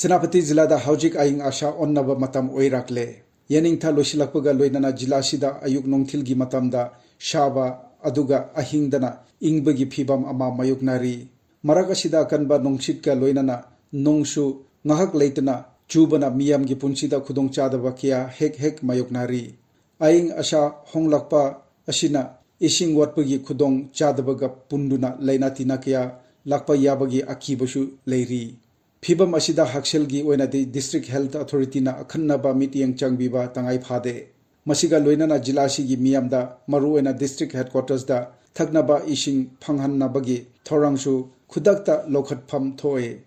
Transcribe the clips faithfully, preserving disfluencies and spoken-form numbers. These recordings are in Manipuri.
ꯁꯦꯅꯥꯄꯇꯤ ꯖꯤꯂꯥꯗ ꯍꯧꯖꯤꯛ ꯑꯏꯪ ꯑꯁꯥ ꯑꯣꯟꯅꯕ ꯃꯇꯝ ꯑꯣꯏꯔꯛꯂꯦ꯫ ꯌꯦꯅꯤꯡꯊꯥ ꯂꯣꯏꯁꯤꯜꯂꯛꯄꯒ ꯂꯣꯏꯅꯅ ꯖꯤꯂꯥꯁꯤꯗ ꯑꯌꯨꯛ ꯅꯨꯡꯊꯤꯜꯒꯤ ꯃꯇꯝꯗ ꯁꯥꯕ ꯑꯗꯨꯒ ꯑꯍꯤꯡꯗꯅ ꯏꯪꯕꯒꯤ ꯐꯤꯕꯝ ꯑꯃ ꯃꯥꯌꯣꯛꯅꯔꯤ꯫ ꯃꯔꯛ ꯑꯁꯤꯗ ꯑꯀꯟꯕ ꯅꯨꯡꯁꯤꯠꯀ ꯂꯣꯏꯅꯅ ꯅꯣꯡꯁꯨ ꯉꯥꯏꯍꯥꯛ ꯂꯩꯇꯅ ꯆꯨꯕꯅ ꯃꯤꯌꯥꯝꯒꯤ ꯄꯨꯟꯁꯤꯗ ꯈꯨꯗꯣꯡꯆꯥꯗꯕ ꯀꯌꯥ ꯍꯦꯛ ꯍꯦꯛ ꯃꯥꯌꯣꯛꯅꯔꯤ꯫ ꯑꯏꯪ ꯑꯁꯥ ꯍꯣꯡꯂꯛꯄ ꯑꯁꯤꯅ ꯏꯁꯤꯡ ꯋꯥꯠꯄꯒꯤ ꯈꯨꯗꯣꯡ ꯆꯥꯗꯕꯒ ꯄꯨꯟꯗꯨꯅ ꯂꯥꯏꯅꯥ ꯇꯤꯟꯅꯥ ꯀꯌꯥ ꯂꯥꯛꯄ ꯌꯥꯕꯒꯤ ꯑꯀꯤꯕꯁꯨ ꯂꯩꯔꯤ꯫ ꯐꯤꯕꯝ ꯑꯁꯤꯗ ꯍꯛꯁꯦꯜꯒꯤ ꯑꯣꯏꯅꯗꯤ District Health Authority ꯅ ꯑꯈꯟꯅꯕ ꯃꯤꯠꯌꯦꯡ ꯆꯪꯕꯤꯕ ꯇꯉꯥꯏ ꯐꯥꯗꯦ꯫ ꯃꯁꯤꯒ ꯂꯣꯏꯅꯅ ꯖꯤꯂꯥ ꯑꯁꯤꯒꯤ ꯃꯤꯌꯥꯝꯗ, ꯃꯔꯨꯑꯣꯏꯅ district headquarters ꯗ ꯊꯛꯅꯕ ꯏꯁꯤꯡ ꯐꯪꯍꯟꯅꯕꯒꯤ ꯊꯧꯔꯥꯡꯁꯨ ꯈꯨꯗꯛꯇ ꯂꯧꯈꯠꯐꯝ ꯊꯣꯛꯑꯦ꯫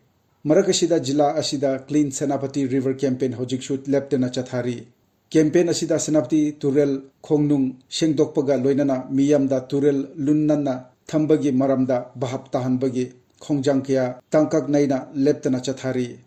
ꯃꯔꯛ ꯑꯁꯤꯗ ꯖꯤꯂꯥ ꯑꯁꯤꯗ Clean Senapati River Campaign ꯍꯧꯖꯤꯛꯁꯨ ꯂꯦꯞꯇꯅ ꯆꯠꯊꯔꯤ꯫ Campaign ꯑꯁꯤꯗ ꯁꯦꯅꯥꯄꯇꯤ ꯇꯨꯔꯦꯜ ꯈꯣꯡꯅꯨꯡ ꯁꯦꯡꯗꯣꯛꯄꯒ ꯂꯣꯏꯅꯅ ꯃꯤꯌꯥꯝꯗ ꯇꯨꯔꯦꯜ ꯂꯨꯟꯅꯟꯅ ꯊꯝꯕꯒꯤ ꯃꯔꯝꯗ ꯚꯥꯞ ꯇꯥꯍꯟꯕꯒꯤ ꯈꯣꯡꯖꯪ ꯀꯌꯥ ꯇꯥꯡꯀꯛ ꯅꯥꯏꯅ ꯂꯦꯞꯇꯅ ꯆꯠꯊꯔꯤ꯫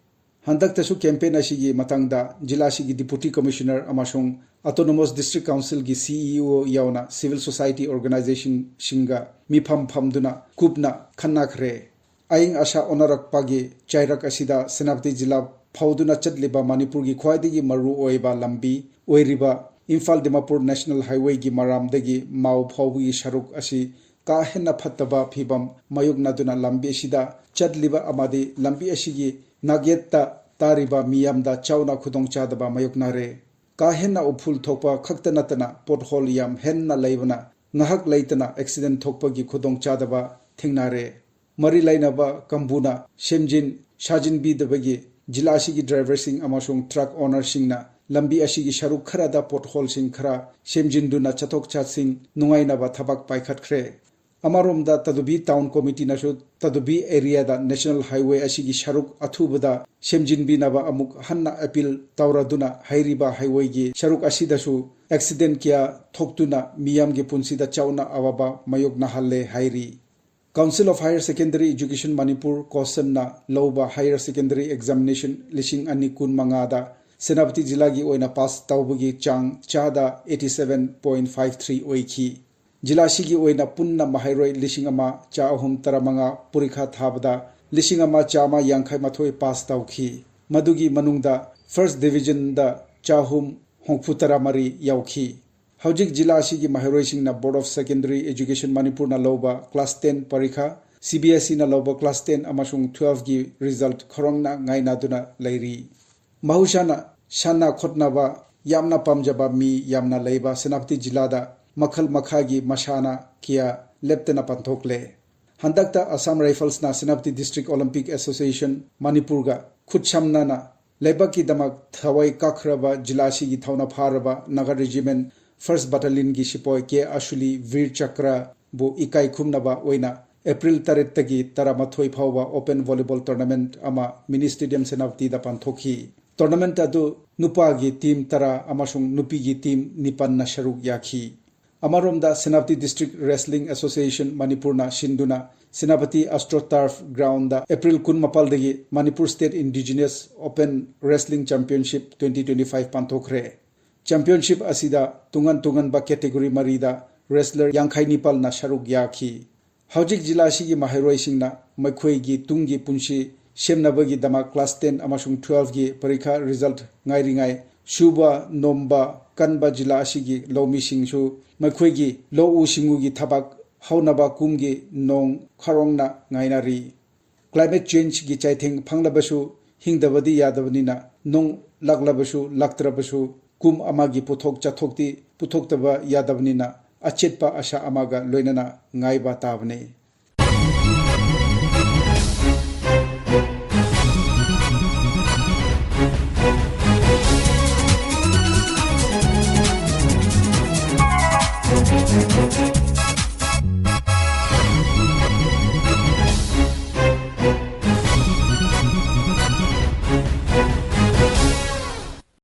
ꯍꯟꯗꯛꯇꯁꯨ campaign ꯑꯁꯤꯒꯤ ꯃꯇꯥꯡꯗ ꯖꯤꯂꯥ ꯑꯁꯤꯒꯤ Deputy Commissioner ꯑꯃꯁꯨꯡ Autonomous District Council ꯒꯤ C E O ꯌꯥꯎꯅ civil society organization ꯁꯤꯡꯒ ꯃꯤꯐꯝ ꯐꯝꯗꯨꯅ ꯀꯨꯞꯅ ꯈꯟꯅꯈ꯭ꯔꯦ꯫ ꯑꯏꯪ ꯑꯁꯥ ꯑꯣꯟꯅꯔꯛꯄꯒꯤ ꯆꯩꯔꯛ ꯑꯁꯤꯗ ꯁꯦꯅꯥꯄꯇꯤ ꯖꯤꯂꯥ ꯐꯥꯎꯗꯨꯅ ꯆꯠꯂꯤꯕ ꯃꯅꯤꯄꯨꯔꯒꯤ ꯈ꯭ꯋꯥꯏꯗꯒꯤ ꯃꯔꯨ ꯑꯣꯏꯕ ꯂꯝꯕꯤ ꯑꯣꯏꯔꯤꯕ ꯏꯝꯐꯥꯜ ꯗꯤꯃꯥꯄꯨꯔ National Highway ꯒꯤ ꯃꯔꯥꯝꯗꯒꯤ ꯃꯥꯎ ꯐꯥꯎꯕꯒꯤ ꯁꯔꯨꯛ ꯑꯁꯤ ꯀꯥ ꯍꯦꯟꯅ ꯐꯠꯇꯕ ꯐꯤꯕꯝ ꯃꯥꯌꯣꯛꯅꯗꯨꯅ ꯂꯝꯕꯤ ꯑꯁꯤꯗ ꯆꯠꯂꯤꯕ ꯑꯃꯗꯤ ꯂꯝꯕꯤ ꯑꯁꯤꯒꯤ ꯅꯥꯛꯌꯦꯠꯇ ꯇꯥꯔꯤꯕ ꯃꯤꯌꯥꯝꯗ ꯆꯥꯎꯅ ꯈꯨꯗꯣꯡꯆꯥꯗꯕ ꯃꯥꯌꯣꯛꯅꯔꯦ꯫ ꯀꯥ ꯍꯦꯟꯅ ꯎꯐꯨꯜ ꯊꯣꯛꯄ ꯈꯛꯇ ꯅꯠꯇꯅ pothole ꯌꯥꯝ ꯍꯦꯟꯅ ꯂꯩꯕꯅ ꯉꯥꯏꯍꯥꯛ ꯂꯩꯇꯅ accident ꯊꯣꯛꯄꯒꯤ ꯈꯨꯗꯣꯡꯆꯥꯗꯕ ꯊꯦꯡꯅꯔꯦ꯫ ꯃꯔꯤ ꯂꯩꯅꯕ ꯀꯥꯡꯕꯨꯅ ꯁꯦꯝꯖꯤꯟ ꯁꯥꯖꯤꯟꯕꯤꯗꯕꯒꯤ ꯖꯤꯂꯥ ꯑꯁꯤꯒꯤ driver ꯁꯤꯡ ꯑꯃꯁꯨꯡ truck owner ꯁꯤꯡꯅ ꯂꯝꯕꯤ ꯑꯁꯤꯒꯤ ꯁꯔꯨꯛ ꯈꯔꯗ pothole ꯁꯤꯡ ꯈꯔ ꯁꯦꯝꯖꯤꯟꯗꯨꯅ ꯆꯠꯊꯣꯛ ꯆꯠꯁꯤꯟ ꯅꯨꯡꯉꯥꯏꯅꯕ ꯊꯕꯛ ꯄꯥꯏꯈꯠꯈ꯭ꯔꯦ꯫ ꯑꯃꯔꯣꯝꯗ ꯇꯗꯨꯕꯤ Town Committee ꯅꯁꯨ ꯇꯗꯨꯕꯤ area ꯗ National Highway ꯑꯁꯤꯒꯤ ꯁꯔꯨꯛ ꯑꯊꯨꯕꯗ ꯁꯦꯝꯖꯤꯟꯕꯤꯅꯕ ꯑꯃꯨꯛ ꯍꯟꯅ appeal ꯇꯧꯔꯗꯨꯅ ꯍꯥꯏꯔꯤꯕ highway ꯒꯤ ꯁꯔꯨꯛ ꯑꯁꯤꯗꯁꯨ accident ꯀꯌꯥ ꯊꯣꯛꯇꯨꯅ ꯃꯤꯌꯥꯝꯒꯤ ꯄꯨꯟꯁꯤꯗ ꯆꯥꯎꯅ ꯑꯋꯥꯕ ꯃꯥꯌꯣꯛꯅꯍꯜꯂꯦ ꯍꯥꯏꯔꯤ꯫ Council of Higher Secondary Education Manipur, COHSEM ꯅ ꯂꯧꯕ higher secondary examination ꯂꯤꯁꯤꯡ ꯑꯅꯤ ꯀꯨꯟ ꯃꯉꯥꯗ ꯁꯦꯅꯥꯄꯇꯤ ꯖꯤꯂꯥꯒꯤ ꯑꯣꯏꯅ pass ꯇꯧꯕꯒꯤ ꯆꯥꯡ ꯆꯥꯗ eighty seven point five three ꯑꯣꯏꯈꯤ꯫ ꯖꯤꯂꯥ ꯑꯁꯤꯒꯤ ꯑꯣꯏꯅ ꯄꯨꯟꯅ ꯃꯍꯩꯔꯣꯏ ꯂꯤꯁꯤꯡ ꯑꯃ ꯆꯥ ꯑꯍꯨꯝ ꯇꯔꯥꯃꯉꯥ ꯄꯨꯔꯤꯈꯥ ꯊꯥꯕꯗ ꯂꯤꯁꯤꯡ ꯑꯃ ꯆꯥꯝꯃ ꯌꯥꯡꯈꯩ ꯃꯥꯊꯣꯏ pass ꯇꯧꯈꯤ꯫ ꯃꯗꯨꯒꯤ ꯃꯅꯨꯡꯗ first divisionꯗ ꯆꯍꯨꯝ ꯍꯨꯝꯐꯨ ꯇꯔꯥ ꯃꯔꯤ ꯌꯥꯎꯈꯤ꯫ ꯍꯧꯖꯤꯛ ꯖꯤꯂꯥ ꯑꯁꯤꯒꯤ ꯃꯍꯩꯔꯣꯏꯁꯤꯡꯅ Board of Secondary Education ꯃꯅꯤꯄꯨꯔꯅ ꯂꯧꯕ class ten ꯄꯔꯤꯈꯥ, CBSEꯅ ꯂꯧꯕ class ten ꯑꯃꯁꯨꯡ twelveꯀꯤ result ꯈꯧꯔꯥꯡꯅ ꯉꯥꯏꯅꯗꯨꯅ ꯂꯩꯔꯤ꯫ ꯃꯍꯧꯁꯥꯅ ꯁꯥꯟꯅ ꯈꯣꯠꯅꯕ ꯌꯥꯝꯅ ꯄꯥꯝꯖꯕ ꯃꯤ ꯌꯥꯝꯅ ꯂꯩꯕ ꯁꯦꯅꯥꯄꯇꯤ ꯖꯤꯂꯥꯗ ꯃꯈꯜ ꯃꯈꯥꯒꯤ ꯃꯁꯥꯟꯅ ꯀꯌꯥ ꯂꯦꯞꯇꯅ ꯄꯥꯡꯊꯣꯛꯂꯦ꯫ ꯍꯟꯗꯛꯇ Assam Riflesꯅ Senapati District Olympic Association ꯃꯅꯤꯄꯨꯔꯒ ꯈꯨꯠꯁꯝꯅꯅ ꯂꯩꯕꯥꯛꯀꯤꯗꯃꯛ ꯊꯋꯥꯏ ꯀꯠꯈ꯭ꯔꯕ ꯖꯤꯂꯥ ꯑꯁꯤꯒꯤ ꯊꯧꯅꯥ ꯐꯥꯔꯕ Naga Regiment first Battalionꯒꯤ ꯁꯤꯄꯥꯏ ꯀꯦ ꯑꯁꯨꯂꯤ ꯚꯤꯔ ꯆꯀ꯭ꯔꯕꯨ ꯏꯀꯥꯏ ꯈꯨꯝꯅꯕ ꯑꯣꯏꯅ April ꯇꯔꯦꯠꯇꯒꯤ ꯇꯔꯥꯃꯥꯊꯣꯏ ꯐꯥꯎꯕ open volleyball tournament ꯑꯃ Mini Stadium ꯁꯦꯅꯥꯄꯇꯤꯗ ꯄꯥꯡꯊꯣꯛꯈꯤ꯫ Tournament ꯑꯗꯨ ꯅꯨꯄꯥꯒꯤ team ꯇꯔꯥ ꯑꯃꯁꯨꯡ ꯅꯨꯄꯤꯒꯤ team ꯅꯤꯄꯥꯟꯅ ꯁꯔꯨꯛ ꯌꯥꯈꯤ꯫ ꯑꯃꯔꯣꯝꯗ Senapati District Wrestling Association ꯃꯅꯤꯄꯨꯔꯅ ꯁꯤꯟꯗꯨꯅ Senapati AstroTurf Groundꯗ April ꯀꯨꯟꯃꯥꯄꯜꯗꯒꯤ Manipur State Indigenous Open Wrestling Championship twenty twenty-five ꯄꯥꯡꯊꯣꯛꯈ꯭ꯔꯦ꯫ Championship ꯑꯁꯤꯗ ꯇꯣꯉꯥꯟ ꯇꯣꯉꯥꯟꯕ category ꯃꯔꯤꯗ wrestler ꯌꯥꯡꯈꯩ ꯅꯤꯄꯥꯜꯅ ꯁꯔꯨꯛ ꯌꯥꯈꯤ꯫ ꯍꯧꯖꯤꯛ ꯖꯤꯂꯥ ꯑꯁꯤꯒꯤ ꯃꯍꯩꯔꯣꯏꯁꯤꯡꯅ ꯃꯈꯣꯏꯒꯤ ꯇꯨꯡꯒꯤ ꯄꯨꯟꯁꯤ ꯁꯦꯝꯅꯕꯒꯤꯗꯃꯛ class ten ꯑꯃꯁꯨꯡ twelveꯀꯤ ꯄꯔꯤꯈꯥ result ꯉꯥꯏꯔꯤꯉꯩ ꯁꯨꯕ ꯅꯣꯝꯕ ꯀꯟꯕ ꯖꯤꯂꯥ ꯑꯁꯤꯒꯤ ꯂꯧꯃꯤꯁꯤꯡꯁꯨ ꯃꯈꯣꯏꯒꯤ ꯂꯧꯎ ꯁꯤꯡꯎꯒꯤ ꯊꯕꯛ ꯍꯧꯅꯕ ꯀꯨꯝꯒꯤ ꯅꯣꯡ ꯈꯧꯔꯥꯡꯅ ꯉꯥꯏꯅꯔꯤ꯫ Climate changeꯒꯤ ꯆꯩꯊꯦꯡ ꯐꯪꯂꯕꯁꯨ ꯍꯤꯡꯗꯕꯗꯤ ꯌꯥꯗꯕꯅꯤꯅ, ꯅꯣꯡ ꯂꯥꯛꯂꯕꯁꯨ ꯂꯥꯛꯇ꯭ꯔꯕꯁꯨ ꯀꯨꯝ ꯑꯃꯒꯤ ꯄꯣꯠꯊꯣꯛ ꯆꯥꯊꯣꯛꯇꯤ ꯄꯨꯊꯣꯛꯇꯕ ꯌꯥꯗꯕꯅꯤꯅ, ꯑꯆꯦꯠꯄ ꯑꯁꯥ ꯑꯃꯒ ꯂꯣꯏꯅꯅ ꯉꯥꯏꯕ ꯇꯥꯕꯅꯤ꯫